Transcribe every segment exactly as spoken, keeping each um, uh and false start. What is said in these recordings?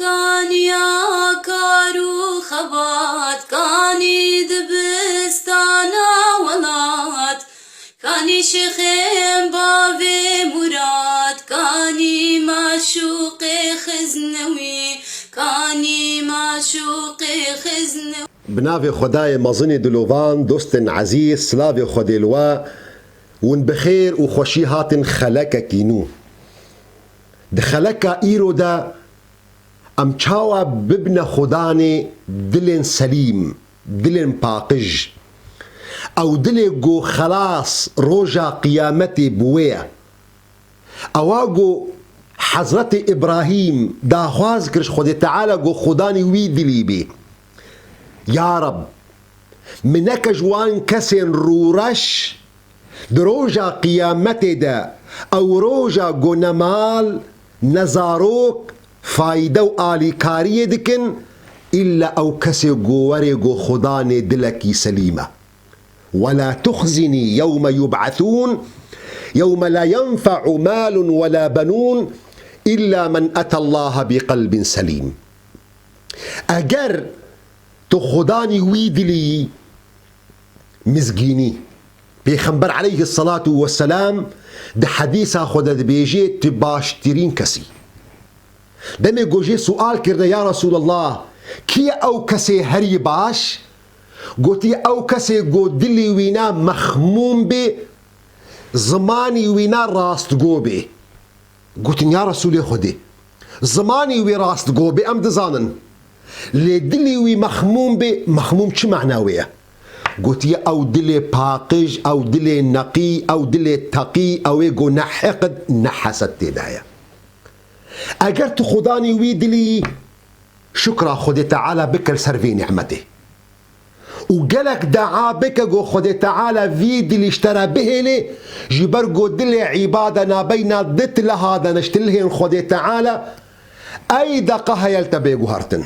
Kaniya kar û xebat, kanî dibistana welat, kanî şêxên bavê Murad, kanî maşûqê xiznewî, kanî maşûqê xiznewî. Bi navê Xwedayê mezinê dilovan, dostên ezîz, silavê Xwedê li we, hûn bi xêr û xweşî hatin xelekekî nû. Di xeleka îro de em çawa bibine xudanê dilên selîm, dilên paqij? Ew dilê ku xelas roja qiyametê bi wê ye. Ewa ku Hezretê Îbrahîm daxwaz kir ji Xwedê Teala ku xudanî wî dilî bî. Ya Reb, min neke ji wan kesên rûreş di roja qiyametê de, ew roja ku ne mal, ne zarok fayde û alîkariyê dikin, îlla ew kesê ku werê ku xudanê dilekî selîm e. ولا تخزني يوم يبعثون، يوم لا ينفع مال ولا بنون إلا من أتى الله بقلب سليم. Eger tu xudanî wî dilî, mizgînî. Pêxember aleyhisselatu vesselam di hedîsa xwe de dibêje, tu baştirîn kesî. Demê ku jê sual kirine, ya Resulallah, kî ye ew kesê herî baş? Gotiye, ew kesê ku dilî wîna mexmûm bê, zimanî wîna rastgo bê. Gotin, ya Resûlê Xwedê, zimanî wî rastgo bê, em dizanin. Lê dilî wî mexmûm bê, mexmûm çi mana wê ye? Gotiye, ew dilê paqij, ew dilê neqî, ew dilê teqî, ew ê ku ne hiqd, ne hesed tê de heye. Eger tu xudanî wî dilî, şukra Xwedê Teala bike li ser vê nîmetê. Û gelek dua bike ku Xwedê Teala vî dilî ji te re bihêlê, ji ber ku dilê îbada nabeyna di tileha de ne ji tilihên Xwedê Teala, ey deqa heye li te bê guhertin.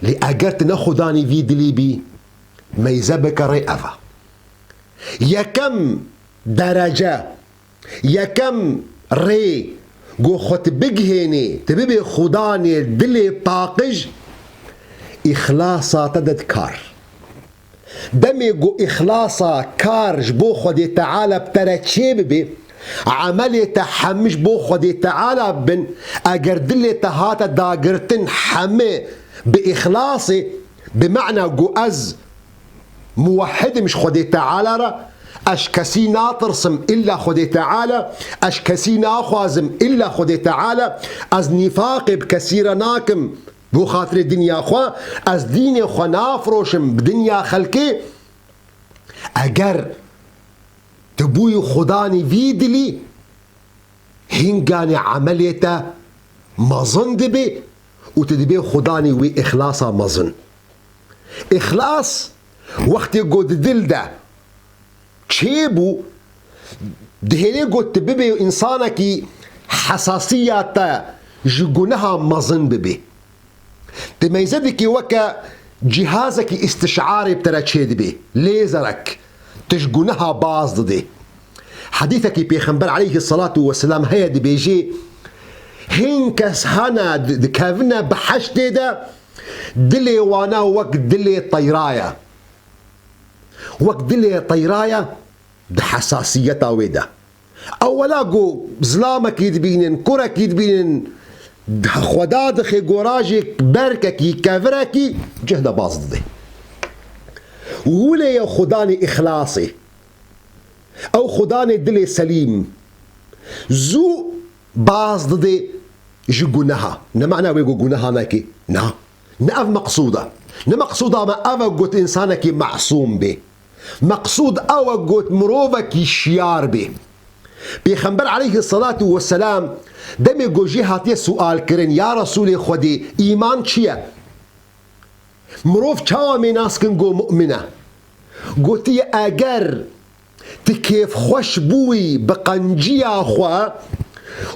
Lê eger tu ne xudanî vî dilî bî, meyze bike rê ev e. Yekem derece, yekem rê ku xwe tu bigihênî, tu bibê xudanê dilê paqij, îxlasa te de dikar. Demê ku îxlasa kar ji bo Xwedê Teala bi te re çêbibe, emelê te hemî ji bo Xwedê Teala bibin, eger dilê te hate dagirtin hemî bi îxlasê, bi mana ku ez muwehhid im ji Xwedê Teala re, ez ji kesî natirsim îlla Xwedê Teala, ez ji kesî naxwazim îlla Xwedê Teala, ez nîfaqê bi kesî re nakim, bo xatirê dinya xwe, ez dînê xwe nafroşim bi dinya xelkê. Eger tu bûyî xudanî vî dilî, hînganê emelê te mezin dibe û tu dibê xudanî wî îxlasa mezin. Îxlas wextê ku di dil de çêbû, dihêlê ku tu bibê însanekî hesasiya te ji guneha mezin bibe. Tu meyze dikî weke cîhazekî îstişarê bi te re çêdibê, lêzerek, tu ji guneha baz didê. Hedîsekî Pêxember aleyhisselatu vesselam heye dibêjê, hîn kes hene di-, dikevine biheştê de, dilê wana wek dilê teyra ye. Wek dilê teyra ye di hesasiyeta wê de. Ewela ku zilamekî dibînin, kurekî dibînin, xweda dixê gorajê berkekî, kevirekî cih de baz didê. Wile ye xudanê îxlasê. Ew xudanê dilê selîm. Zû baz didê ji guneha. Ne mana wê ku guneha neke. Na. Ne ev meqsûd e. Ne meqsûda me ev e got însanekî mesûm bê. Meqsûd ew e got mirovekî şiyar bê. Pêxember aleyhisselatu vesselam demê ku jê hatiye sual kirin, ya Resûlê Xwedê, îman çi ye? Mirov çawa mê nas kin ku mu'min e? Gotiye, eger tu kêfxweş bûyî bi qenciya xwe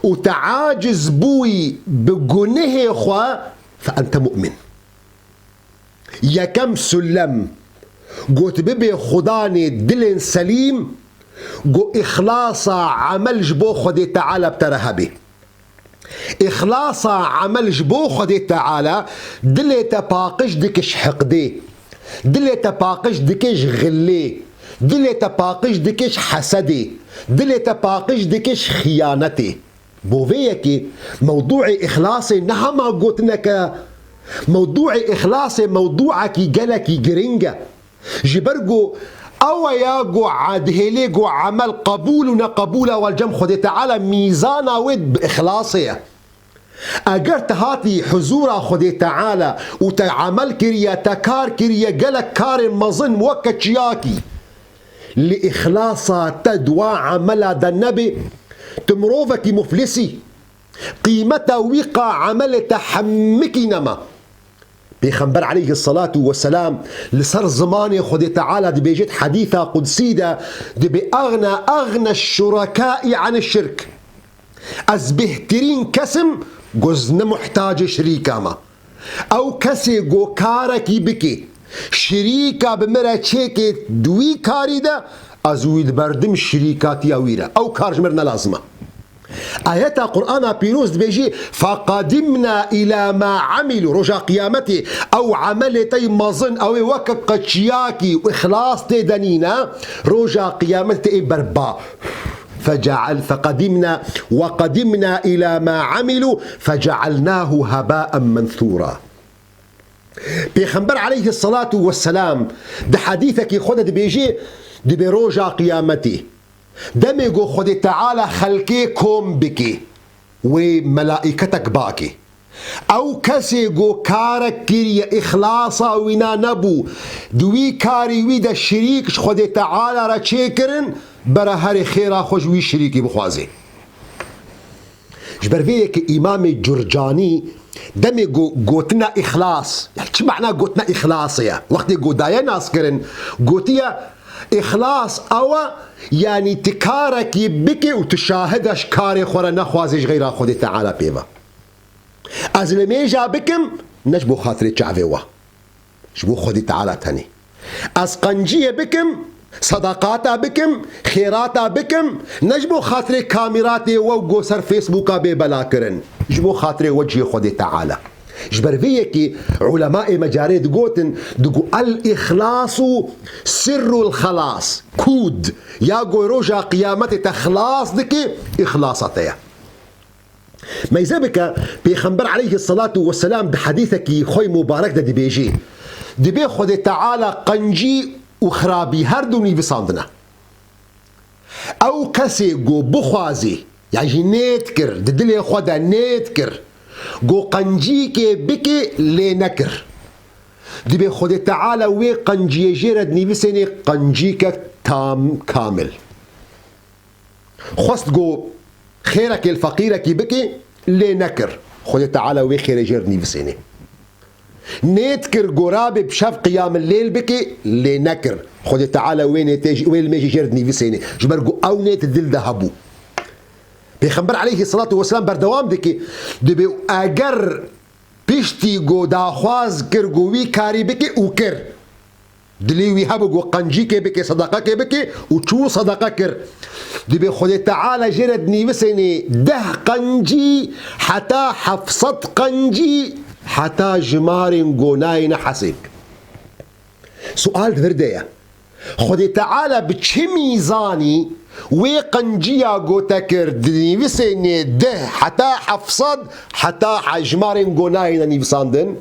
û tu aciz bûyî bi gunehê xwe, fe ente mu'min. Yekem sulem, got bibê xudanê dilên selîm, ku îxlasa emel ji bo Xwedê Teala bi te re hebê. Îxlasa emel ji bo Xwedê Teala dilê te paqij dike ji hiqdê, dilê te paqij dike ji xilê, dilê te paqij dike ji hesedê, dilê te paqij dike ji xiyanetê. Bo vê yekê mewdûê îxlasê ne hema gotineke, mewdûê îxlasê mewdûekî gelekî giring e. Ji ber ku ew e ya ku a dihêlê ku emel qebûl û neqebûl e, wal cem Xwedê Teala mîzana wê bi îxlasê ye. Eger te hatî huzûra Xwedê Teala û te emel kiriye, te kar kiriye, gelek karên mezin weke çiyakî. Li îxlasa te di wa emela de nebe, tu mirovekî muflisî. Qîmeta wî qa emelê te hemikî nema. Pêxember aleyhisselatu vesselam li ser zimanê Xwedê Teala dibêjit hedîsa qudsî de, dibê, "Agna, agna şurekâi ani şirk." Ez bêhtirîn kes im, goz ne muhtacê şirîka me. Ew kesê go karekî bike, şirîka bi min re çêke di wî karî de, ez wî diberdim şirîkatiya wî re. Ew kar ji min re ne lazim e. Ayeta Qur'ana Pîroz dibêjî, "Feqedimna îlâ mâ amilû." Roja Qiyametê ew emelê te yê mezin, ew ê weke qeçiyakî û îxlas tê de nîne, roja Qiyametê tê ê berba. Feceal, feqedimna, weqedimna îlâ mâ amilû, fecealnâhu hebâen menthûrâ. Pêxember aleyhisselatu vesselam di hedîsekî xwe de dibêjê, dibê roja Qiyametê, demê ku Xwedê Teala xelkê kom bike, wê melaîketek bake. Ew kesê ku karek kiriye, îxlasa wîna nebû, di wî karî wî de şirîk ji Xwedê Teala re çêkirin, bere herê xêra xwe ji wî şirîkî bixwaze. Ji ber vê yekê Îmamê Curcanî demê go-, gotina îxlas, yani çi mana gotina îxlasê ye? Wextê go daye naskirin, gotiye, îxlas ew e, yani tu karekî bike û tu şahida ji karê xwe re nexwaze ji xeyra Xwedê Teala pê ve. Ez nimêja bikim, ne ji bo xatirê çavê we. Ji bo Xwedê Teala tenê. Ez qenciyê bikim, sedaqata bikim, xêrata bikim, ne ji bo xatirê kamîratê we û go ser Facebooka bê belakirin. Ji bo xatirê wecihê Xwedê Teala. Ji ber vê yekê ulemaê me carê digotin, digo, "El-îxlasu sirrul xelas." Kûd, ya go roja qiyametê te xilas dike, îxlasa te ye. Meyze bike, Pêxember aleyhisselatu vesselam di hedîsekî xwe mubarek de dibêjî, dibê Xwedê Teala qencî û xirabî her du nivîsandine. Ew kesê go bixwazî, ya jî nêt kir, di dilê xwe de nêt kir, go qencîkê bike lê nekir. Dibê Xwedê Teala wê qenciyê jê re dinivîsênê qencîkek tam kamil. Xwest go xêrekê li feqîrekî bike, lê nekir. Xwedê Teala wê xêrê jê re nivîsênê. Nêt kir go rabe bi şev qiyamil leyl bike, lê nekir. Xwedê Teala wê nêtê jî, wê limê jî jê re dinivîsênê. Ji ber ku ew nêt dil de hebû. Pêxember aleyhisselatu vesselam berdewam dike, dibê eger piştî go daxwaz kir go wî karî bike û kir. Dilê wî hebû ku qencîkê bike, sedeqekê bike û çû sedeqe kir. Dibê Xwedê Teala jê re dinivîsênê deh qencî heta heft sed qencî heta jimarên gonayê ne hesêb. Sual di vir de ye. Xwedê Teala bi çi mîzanî wê qenciya gote kir dinivîsênê deh heta heft sed heta jimarên gonayê ne nivîsandin?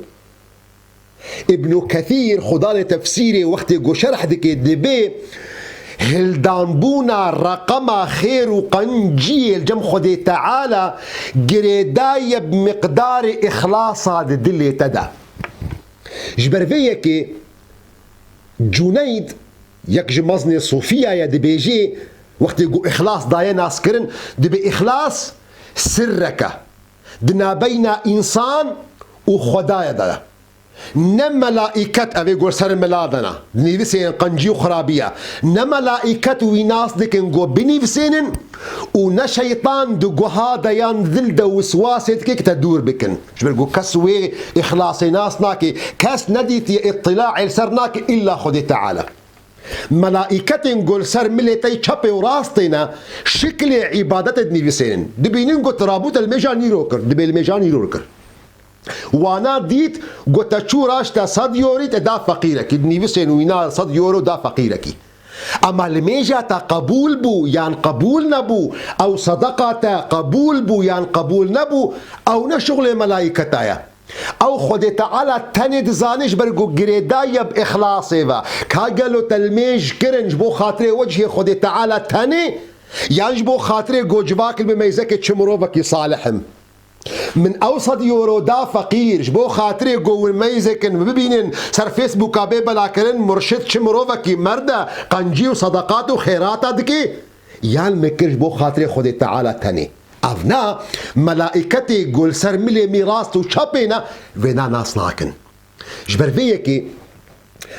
Îbnû Kesîr, xwedalê tefsîrê, wextê ku şerh dike, dibê hildanbûna reqema xêr û qenciyê li cem Xwedê Teala girêdayî ye bi miqdarê îxlasa di dilê te de. Ji ber vê yekê Cuneyd, yek ji mezinê Sofiya ye, dibêjê, wextê ku îxlas daye naskirin, dibê îxlas sirrek e di nabeyna însan û Xwedayê de ye. Ne melaîket, ev ê gor ser mila de ne, dinivîsê qencî û xirabî ye. Ne melaîket wî nas dikin ku binivîsênin û ne şeytan di guha de yan dil de wiswasê dike ki te dûr bikin. Ji ber ku kes wê îxlasê nas nake, kes nedîtiye, îttilaê li ser nake îlla Xwedê Teala. Melaîketên ku li ser milê te yê çepê û rastê ne, şiklê îbadetê dinivîsênin. Dibînin ku tu rabû te li mêja nîro kir, dibê li mêja nîro kir. Wana dît ku te çû raşte sed yorî te da feqîrekî, dinivîsên wîna sed euro da feqîrekî. Ema li mêja te qebûl bû yan qebûl nebû, ew sedeqa te qebûl bû yan qebûl nebû, ew ne şixulê melaîketa ye. Ew Xwedê Teala tenê dizane, ji ber ku girêdayî ye bi îxlasê ve. Ka gelo te li mêj kirin ji bo xatirê wecihê Xwedê Teala tenê, yan ji bo xatirê ku civak li bi meyzekê çi mirovekî salih im? Min ew sed euro da feqîr, ji bo xatirê ku win meyzêkin bibînin, ser Facebooka bê belakirin, murşid çi mirovekî merde, qencî û sedeqat û xêrata dike? Yan min kir ji bo xatirê Xwedê Teala tenê? Ev na, melaîketê ku li ser milê me rast û çepê ne, vêna nas nakin. Ji ber vê yekê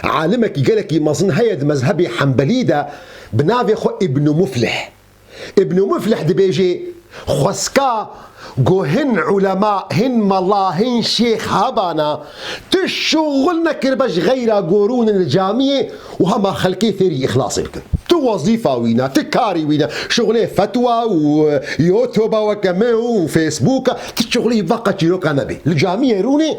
alimekî gelekî mezin heye di mezhebê Hembelî de, bi navê xwe Îbnû Muflih. Îbnû Muflih dibêje, xweska ku hin ulema, hin mela, hin şêx hebana, tu şixul nekiribe ji xeyra ku rûnin li camiyê û hema xelkê fêrî îxlasê bikin. Tu wezîfa wî ne, tu karî wî ne, şixulê fetwa û YouTube'a weke me û Facebook'a, tu şixulî veqa çîroka nebê. Li camiyê rûnê,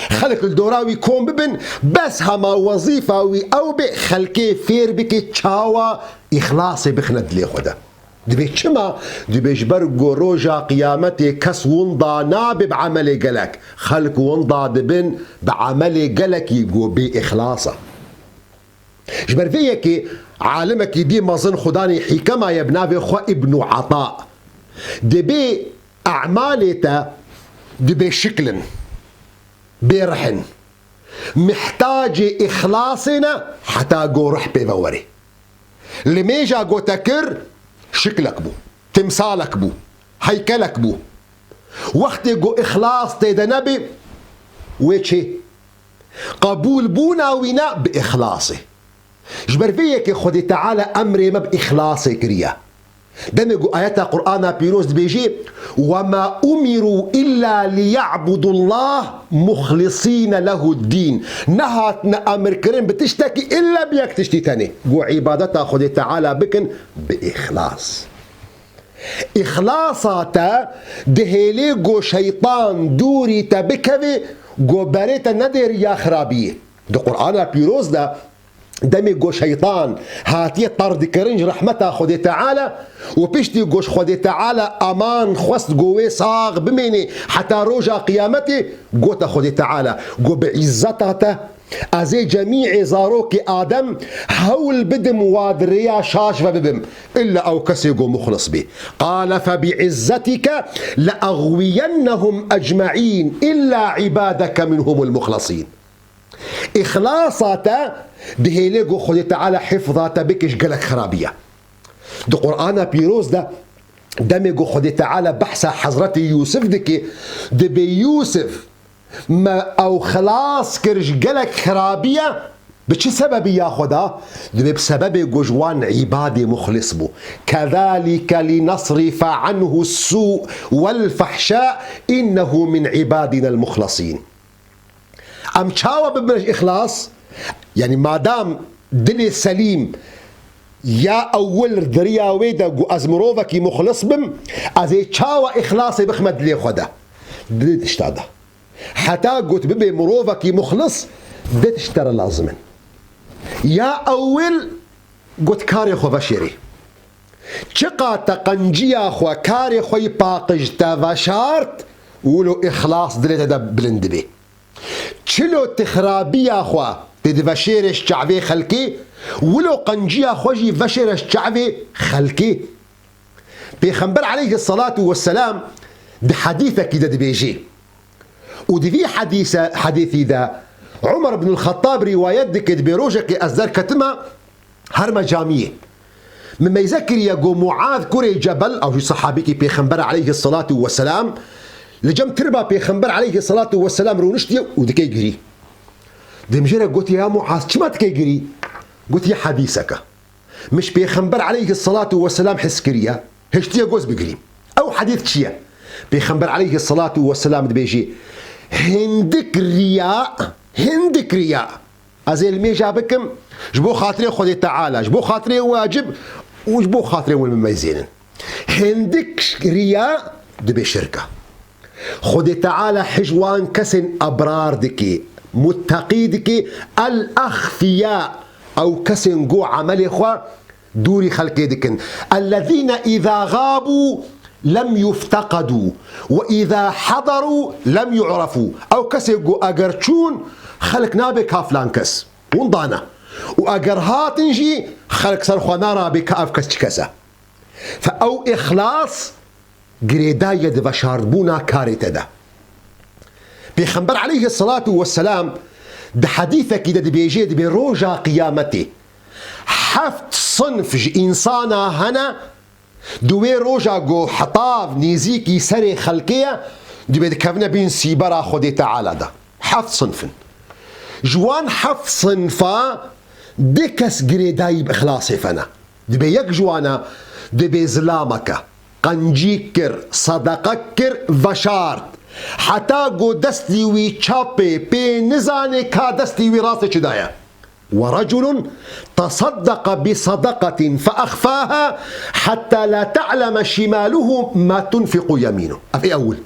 xelk li dora wî kom bibin, bes hema wezîfa wî ew bê, xelkê fêr bike çawa îxlasê bixine dilê xwe de. Dibê çima? Dibê ji ber ku roja qiyametê kes winda nabe bi emelê gelek. Xelk winda dibin bi emelê gelekî ku bê îxlas e. Ji ber vê yekê alimekî dî mezin, xudanî hîkema ye, bi navê xwe Îbnû Ata. Dibê emalê te dibê şikil in, bê rih in. Mihtacê îxlasê ne heta ku rih pê ve were. Li mêja ku te kir, şiklek bû, timsalek bû, heykelek bû. Wextê ku îxlas tê de nebe, wê çê? Qebûlbûna wî ne bi îxlasê. Ji ber vê yekê Xwedê Teala emrê me bi îxlasê kiriye. Demê ku ayeta Qur'ana pîroz dibêjê, "وما أمروا إلا ليعبدوا الله مخلصين له الدين." Nehatine emirkirin bi tiştekî illa bi yek tiştî tenê. Ku îbadeta Xwedê Teala bikin bi îxlas. Îxlasa te dihêlê ku şeytan dûrî te bikeve, ku berê te nedê riya xirabiyê. Di Qur'ana pîroz de demê ku şeytan hatiye terdikirin ji rehmeta Xwedê Teala û piştî ku ji Xwedê Teala eman xwest ku wê sax bimênê heta roja qiyametê, gote Xwedê Teala ku bi îzzeta te ez ê cemîê zarokê Adem hewl bidim wa di rêya şaş ve bibim. Îlla ew kesê ku muxlis bê. قال فبعزتك لأغوينهم أجمعين إلا عبادك منهم المخلصين. Îxlasa te dihêlê ku Xwedê Teala hifza te bike ji gelek xirabiya. Di Qur'ana pîroz de demê ku Xwedê Teala behsa Hezretî Yûsif dike, dibê Yûsif me ew xilas kir ji gelek xirabiya, bi çi sebebî ya Xweda? Dibê bi sebebê ku ji wan îbadê muxlis bû. كذلك لنصرف عنه السوء والفحشاء إنه من عبادنا المخلصين. Em çawa bibin ji îxlas? Yanî madam dilê selîm ya ewil di riya wê de ku ez mirovekî muxlis bim, ez ê çawa îxlasê bixime dilê xwe de? Dilê tişta de. Heta got bibê mirovekî muxlis, dê tişt te re lazim in. Ya ewil got karê xwe veşêrê. Çiqa te qenciya xwe, karê xwe yî paqij te veşart, wilo îxlas dilê te de bilind dibe. Çilo ti xirabiya xwe tê diveşêrê ji çavê xelkê, wilo qenciya xwe jî veşêre ji çavê xelkê. Pêxember aleyhisselatu vesselam di hedîsekî de dibêjê. Û di vî hedîse, hedîsî de Umar ibn al-Xettab rîwayet dike, dibê rojekê ez derketime herme camiyê. Min meyze kiriye ku Muaz kurê Cebel, ew jî sehabîkî Pêxember aleyhisselatu vesselam, li cem tirba Pêxember aleyhisselatu vesselam rûniştiye û dikey girî. Dê min jê re gotiye, ya Muaz, çima dikey girî? Gotiye, hedîseke. Min ji Pêxember aleyhisselatu vesselam his kiriye, hiştiye goz bigirîm. Ew hedîs çi ye? Pêxember aleyhisselatu vesselam dibêjî, hindik riya, hindik riya. Ez ê limêja bikim ji bo xatirê Xwedê Teala, ji bo xatirê wacib û ji bo xatirê win bimeyzênin. Hindik riya dibe şirk e. Xwedê Teala hij wan kesên ebrar dike, mutteqî dike, el-exfiya, ew kesên ku emelê xwe dûrî xelkê dikin. Ellezîne îzâ gâbû lem yufteqedû ve îzâ hederû lem yu'refû. Ew kesê ku eger çûn, xelk nabe ka filan kes. Winda ne. Û eger hatin jî, xelk ser xwe narabe ka ev kes çi kes e. Fe ew îxlas girêdayî ye di veşartbûna karê te de. Pêxember aleyhisselatu vesselam di hedîsekî de dibêje, dibê roja qiyametê heft sinf ji însana hene, di wê roja ku hetav nêzîkî serê xelkê ye, dibê dikevine bîn sîbera Xwedê Teala de. Heft sinf in. Ji wan heft sinfa du kes girêdayî bi îxlasê fene. Dibê yek ji wana dibê zilameke, qencî kir, sedeqe kir, veşart. Heta ku destî wî çapê pê nizanê ka destî wî rastê çi daye. ورجل تصدق بصدقة فأخفاها حتى لا تعلم شماله ما تنفق يمينه. Ev ê ewil.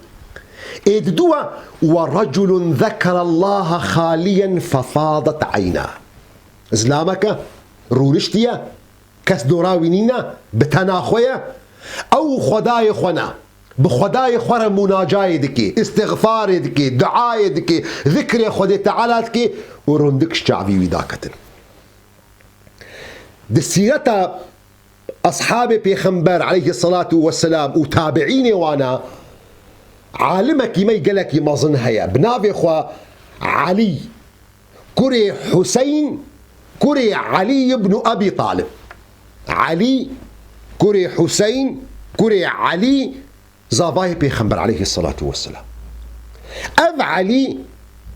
Ê diduwa, ورجل ذكر الله خاليا ففاضت عيناه. Zilameke rûniştiye, kes dora wî nîne, bi tena xwe ye. Ew Xwedayê xwe ne. Bi Xwedayê xwe re munacayê dike, îstixfarê dike, duayê dike, zikrê Xwedê Teala dike û rindik ji çavî wî daketin. Di sîreta eshabê Pêxember aleyhisselatu vesselam û tabiînê wana, alimekî me gelekî mezin heye. Bi navê xwe Elî kurê Huseyn, kurê Elî ibn Ebî Talib. Elî kurê Huseyn, kurê Elî, zavayê Pêxember aleyhisselatu vesselam. Ev Elî,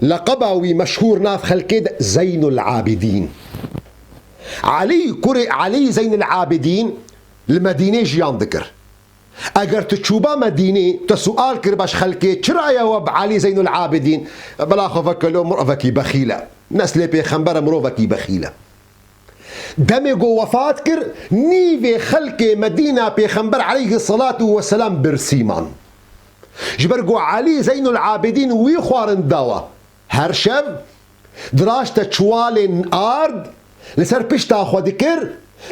leqeba wî meşhûr nav xelkê de Zeynul Abidîn. Elî kurê Elî Zeynul Abidîn li Medînê jiyan dikir. Eger tu çûba Medînê, te sual kiriba ji xelkê, çira ye we bi Elî Zeynul Abidîn? Bela xwe veke lo mirovekî bexîl e. Neslê Pêxember e, mirovekî bexîl e. Demê ku wefat kir, nîvê xelkê Medîna Pêxember aleyhisselatu vesselam birsî man. Ji ber ku Elî Zeynul Abidîn wî xwarin dawa. Her şev diraşte çiwalên ard li ser pişta xwe dikir,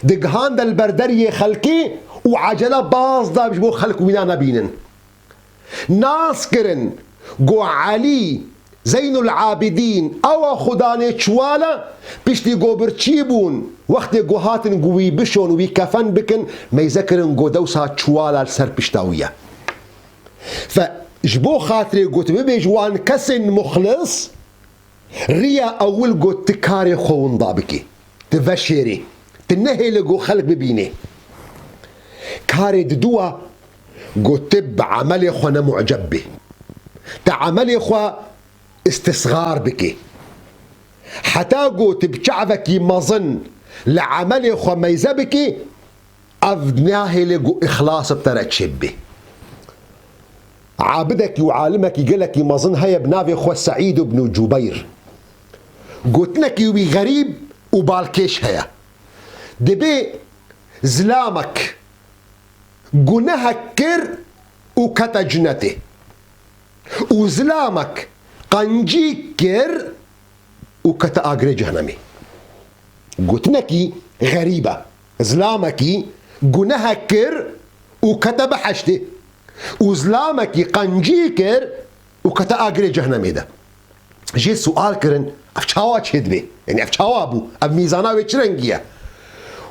digihande li ber deriyê xelkê û ecele baz da ji bo xelk wîna nebînin. Nas kirin ku Elî Zeynul Abidîn ewa xudanê çiwal e, piştî ku birçî bûn, wextê ku hatin ku wî bişon, wî kefen bikin, meyze kirin ku dewsa çiwala li ser pişta wî ye. Fe ji bo xatirê ku tu bibêj wan kesên muxlis, riya ewil ku tu karê xwe winda bikî, tu veşêrî, tu nehêlî ku xelk bibînê. Karê diduwa ku tu bi emelê xwe ne muceb bî. Tu emelê xwe îstisxar bikî. Heta ku tu bi çavekî mezin li emelê xwe meyze bikî, ev nahêlê ku îxlas bi te re çêbibê. Abidekî û alimekî gelekî mezin heye bi navê xwe Seîd ibn Cubeyr. Gotinekî wî xerîb û balkêş heye. Dibê zilamek gunehek kir û kete cinetê. Û zilamek qencî kir û kete agirê cehnemê. Gotinekî xerîb e. Zilamekî gunehek kir û kete biheştê. Û zilamekî qencî kir û kete agirê cehnemê de. Jê sual kirin, ev çawa çêdibe? Yanî ev çawa bû? Ev mîzana wê çi rengî ye?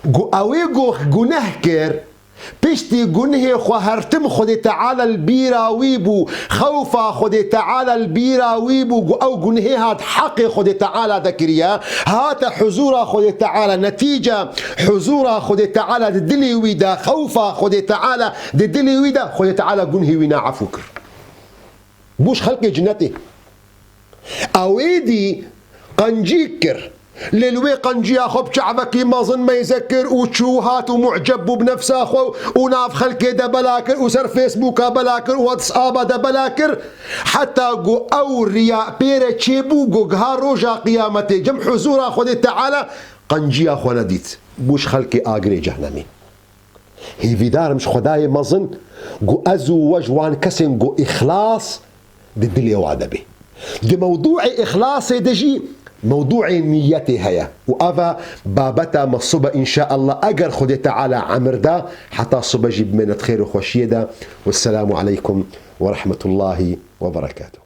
Gu-, ew ê ku guneh kir, piştî gunhê xwe her tim Xwedê Teala li bîra wî bû, xewfa Xwedê Teala li bîra wî bû, ku ew gunhê hat heqê Xwedê Teala de kiriye, hate huzûra Xwedê Teala, netîce huzûra Xwedê Teala di dilê wî de, xewfa Xwedê Teala di dilê wî de, Xwedê Teala gunhê wî ne efû kir. Bû ji xelkê cinetê. Ew êdî qencî kir, Lê li wê qenciya xwe bi çavekî mezin meyze kir û çû hat û mu'ceb bû bi nefsa xwe û nav xelkê de bela kir û ser Facebooka bela kir û WhatsAppa de bela kir. Heta ku ew riya pê re çêbû ku giha roja qiyametê cem huzûra Xwedê Teala qenciya xwe nedît. Bû ji xelkê agirê cehnemî. Hêvîdar im ji Xwedayê mezin ku ez û we ji wan kesên ku îxlas di dilê wa de bê. Di mewdûê îxlasê de jî mewdûê niyetê heye. Û ava babeta me sibe înşaallah eger Xwedê Teala emir da heta sibe jî bimêne di xêr û xweşiyê de. Wesselamu aleykum ve rahmetullahi ve berekatuhu.